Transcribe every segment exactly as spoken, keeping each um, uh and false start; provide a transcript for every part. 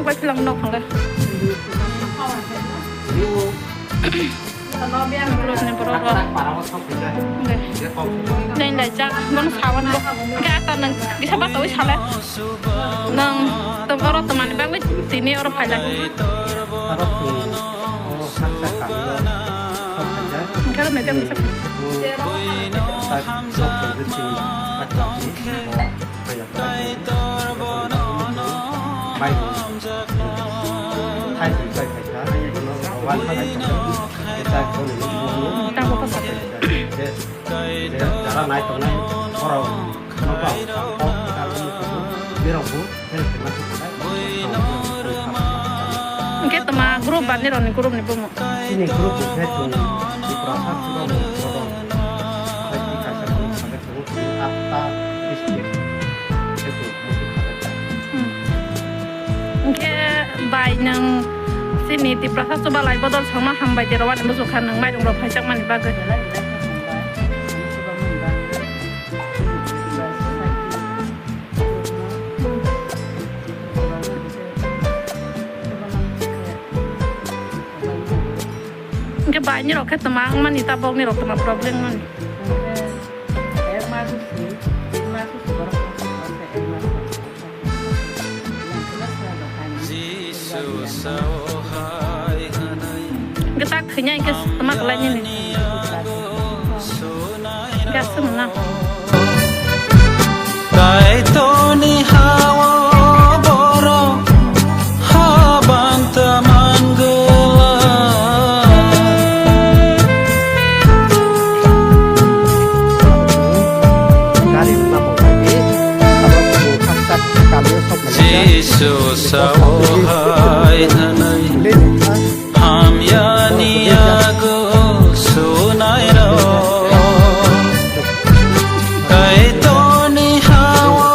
Bai philang nok thangkhe. Borok ni borok rok. Deng dai jak bono sawan bo. Khe ata nang kisa basa wi sale. Nang to borok to mani bagwi tini oro phailai. Khe ro media misa. Tabo ko sakhe. Jara nai tongnai borok nokla kok kok kok nirok bo help khe ma. Hingke toma group ba nirok ni group ni bumo. Chini group bo khe chwng Tiprasa Suga Bodol. Hai ti kaisa group sakhe. Atta district. Hingke bai nang sini Tiprasa Subalai Bodol Sangma hambai de rawani muchung kha nang mairung rok phaichak mani bagwi. Hingke bai nirok khe toma wngmani tabok nirok toma problem wngmani. Hingke tak thwina hingke toma kwlai nini. Hingke aswk nang. Kaitorni ha-o borok habanta mangwlak. Jisu sao hai hwnwi. Hamyani yago sunairok, Kaitorni ha-o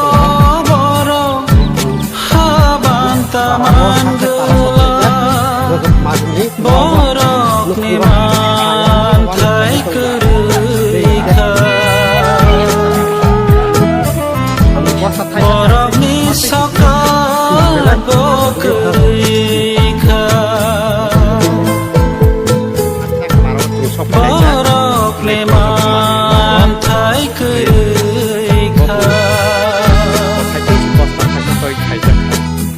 borok habanta mangwlak, borokni manthai kwrwi kha. Borokni sokat bo kwrwi kha. Borokni manthai kwrwi kha.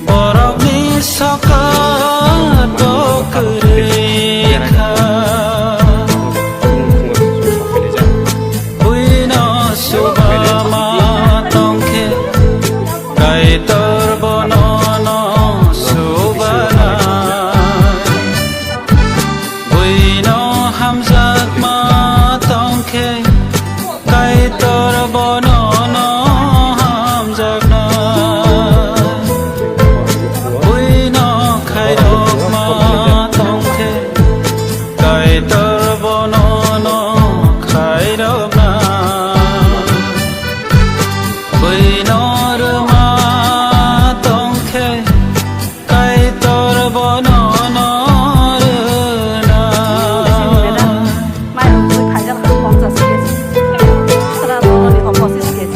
Borokni sokat bo kwrwi kha. Buino suba ma tongkhe, Kaitor bono no subana. Buino hamjakma tongkhe, Kaitor bono no hamjakna. Buino khairokma tongkhe, Kaitor bono no khairokna. Buino rwma tongkhe, Kaitor bono no rwna. Mairung twi khaijak kha ponchas kg. Sra boroni o pochis kg.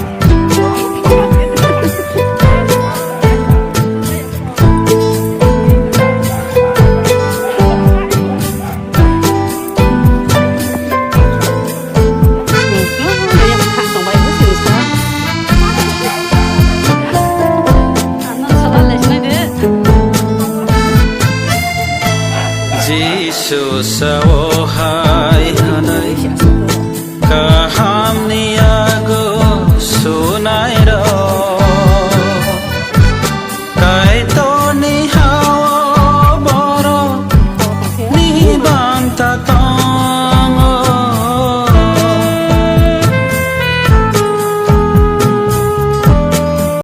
Jisu sao